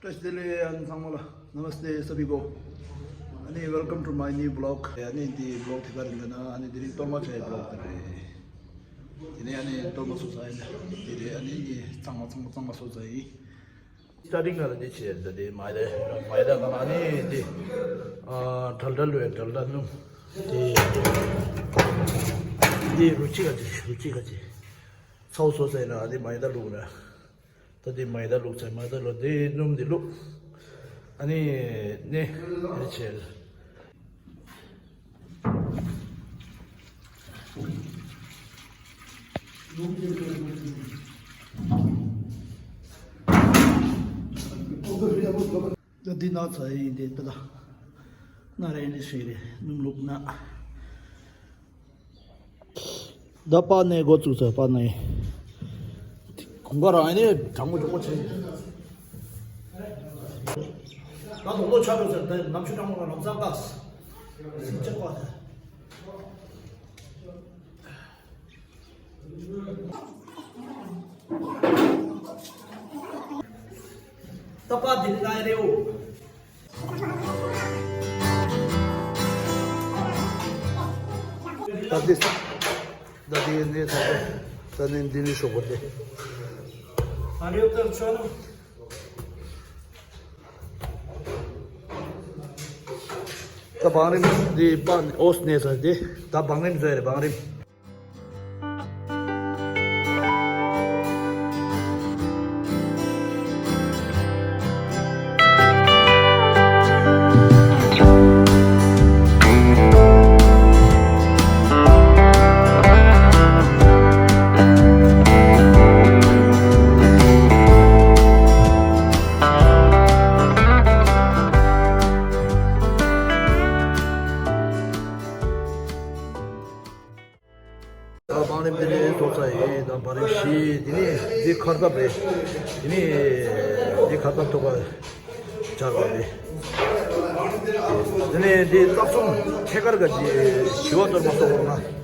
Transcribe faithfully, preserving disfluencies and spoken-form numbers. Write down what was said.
བཀྲ་ཤིས་བདེ་ལེགས། ཨ་ནི་ཚང་མ་ལ། Namaste, སབ་པི་གོ། ཨ་ནི་welcome to my new vlog. ཨ་ནི་འདི་vlog དེ་ག་རེ་ལབ་ན། ཨ་ནི་དེ་རིང་གཏོར་མ་བྱ་ཡི་vlog དེ་རེད། དེ་ནས་ཨ་ནི་གཏོར་མ་གསོལ་ཚར་ཡིན། དེ་རེད། ཨ་ནི་ངས་ཚང་མ་ཚང་མ་ཚང་མ་གསོལ་ཚར་ཡིན། སི་ཊར་ཊིང་ལ་འདི་བྱས། ད་དེ་མའི་ད་མའི་ད་ག་ན་ཨ་ནི་དེ་ཨ་དྲལ་དྲལ་བའི་དྲལ་དྲལ་སྣུམ་དེ་དེ་རུ་ཅི་ག་ཅི་རུ་ཅི་ག་ཅི་ཚའོ་གསོལ་ཚར་ཡིན། ཨ་ནི་མའི་ད་བླུགས་ན། ད་དེ་མའི་ད་བླུགས་ཚར། མའི་ད་བླུགས། དེ་སྣུམ་དེ་བླུགས། ཨ་ནི་ནི་ཨ་ནི་བྱས། ད་འདི་ན་ཚ་ཡིན་དེ། ད་ད་ན་རེ་ནི་ཤེས་རེ། སྣུམ་བླུགས་ན། ད་པ་ནས་འགོ་བཙུགས་ཚར། པ་ནས་གོང་ག་རང་ནས་དྲང་མོ་འཇོག་པོ་བྱེད། ད་དུང་ལོ་ཆགས་འགྲོ་ཚར། ད་ནམ་ཆུ་དྲང་མོ་ལ་ལམ་སང་བཀག་སྲིད་ཅག་པ་ད། ད་པ་འདི་ལ་རེའུ། ད་འདི་ད་འདི་ནས་ད་ད་ནས་འདི་ནས་ཤོག་པོ་དེ། ཨ་རེའུ་ད་ཆོ་ན། ད་བང་རིམ་འདི་པ་ཨོས་ནས་ད་འདི་ད་བང་རིམ་བཟོས་རེད། བང་རིམ། ད་བང་རིམ་དེ་ནས་བཟོ་ཚར་ཡིན། ད་བང་རིམ་བཞི། དེ་ནས་འདི་ཁར་ཐབ་རེད། དེ་ནས་འདི་ཁར་ཐབ་ཐོག་ཁ་སྦྱར་བ་རེད། དེ་ནས་འདི་རྩ་གསུམ་ཐད་ཀར་ག་ཅི་བྱི་བ་གཏོར་མ་སོགས་ལ།